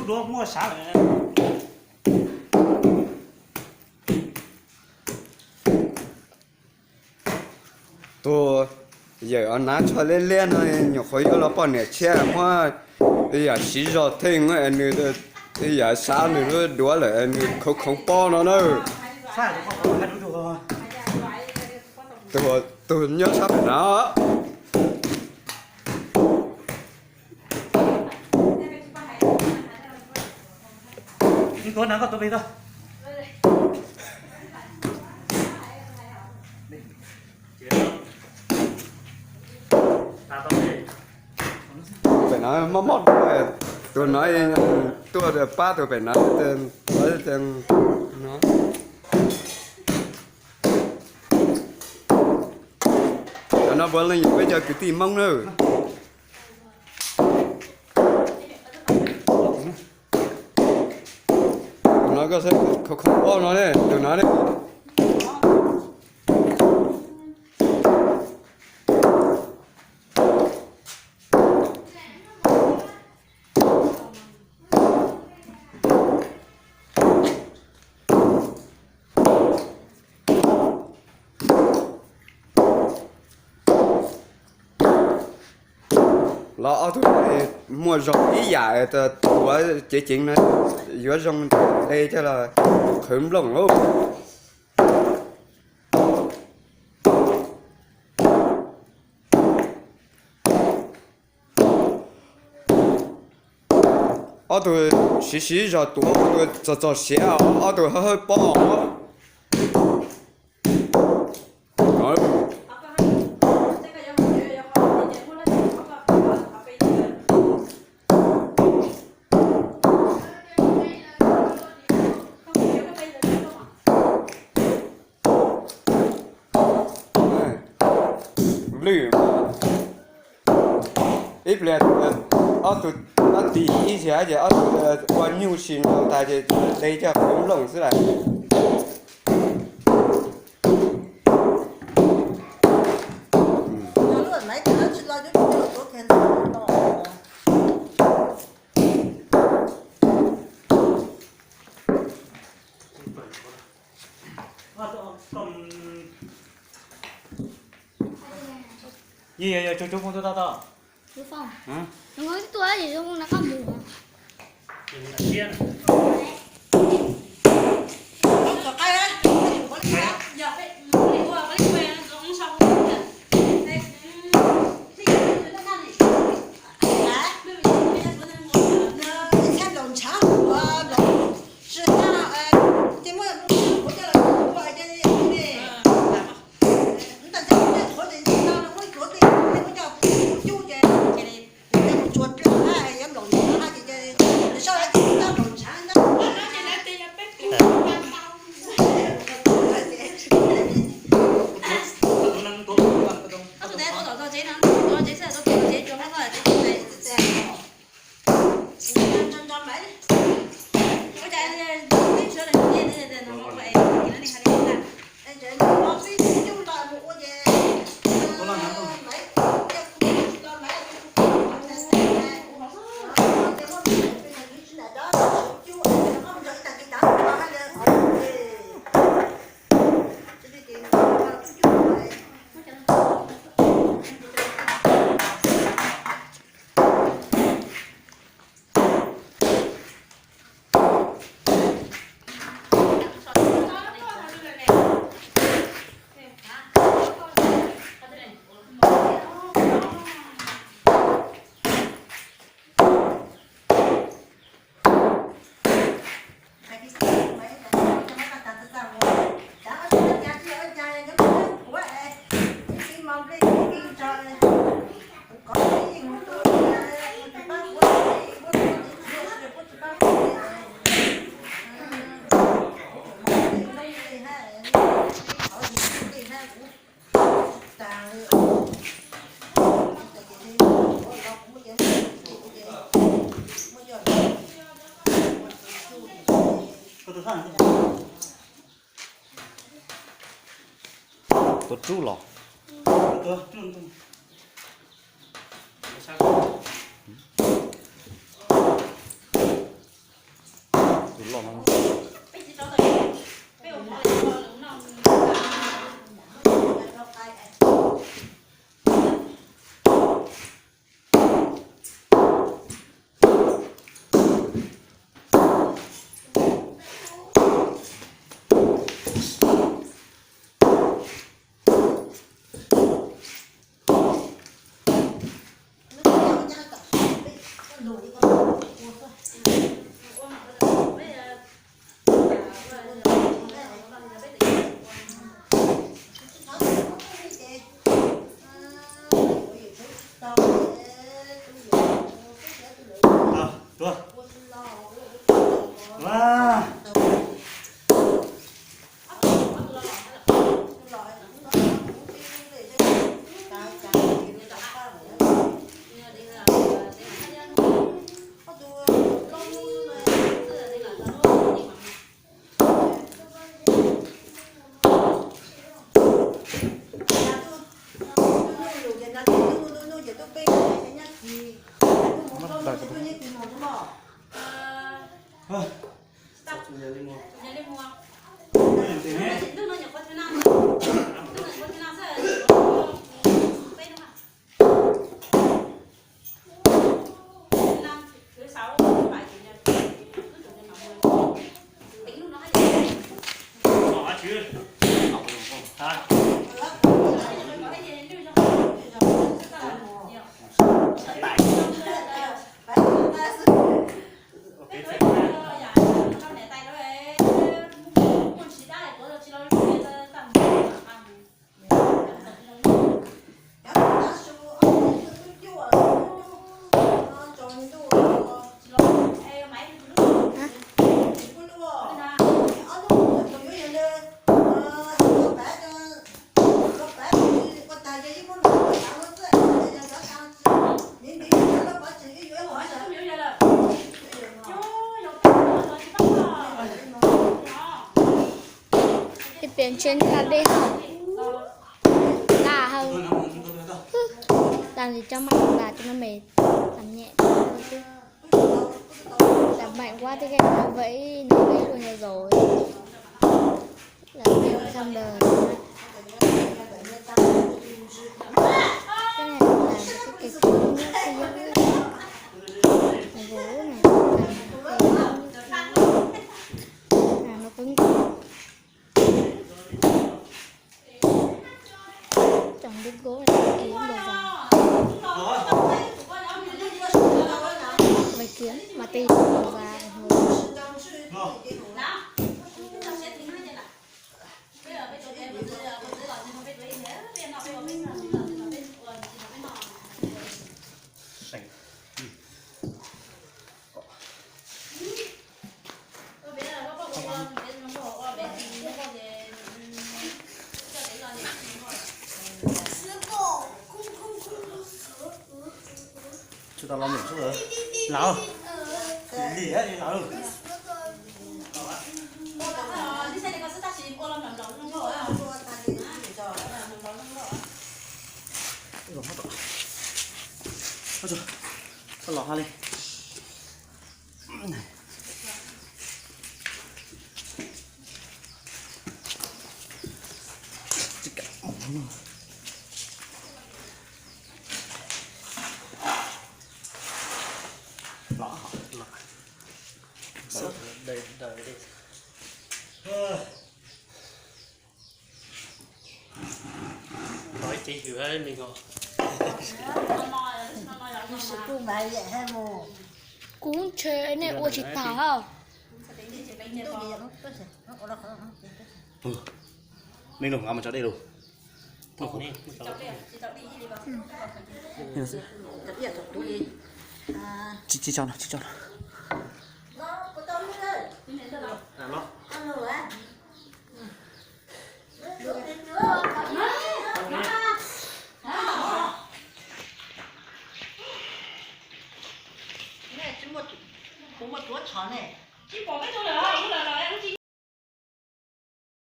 Luag muaj sav lawm. Tus yawm os, hnav tsho liab liab no nyuam qhuav yuav los poj niam tshiab muab yam siv zog theej, nws yam sav nws lub duav lawm, nws khoov khoov pob no na. Tus nyob sab pem no. Pem no mob mob, tus no tuaj pab tus pem no. Cov no puav leej yog peb cov kwv tij Hmoob na. Tus no koj saib, khoov khoov pob no ne, tus no ne. Los ob tug muaj zog ib yam, tuav ceev ceev no, yuav zoo de coj los qhwv nplooj lauj. Ob tug siv siv zog tuav, ob tug txog txog siav, ob tug hawb hawb pob. Lwj, ib pliag ob tug tab tis ib xyov ces ob tug ua nyuj sis nkaus tas ces de coj qhwv nplooj xwb lawm. Tus rub los. Loj no. Ib pliag ntsheb ntsha dej hab. Laj hab. Tag li coj maj tas coj no me tam nyem xwb. Tam maim ua tej kev vem no peb luag nyob zaus. Lawv peb kham ntawd. Tej kev kub nyuj xwb yog. Vov no, no peb Cov ntu kub kiv nkaus vas, vas kiv mas tis nkaus vas. Tsis tau los mus xwb lawm. Lawv, lim li lawm. Los ha li. Ib ce hws me no. Kuv ntshe nej ua tsis tag. Me lug, nqa mus tso dej lug. Tsis tso no, tsis tso no. Kuv muaj tuav tshov ne.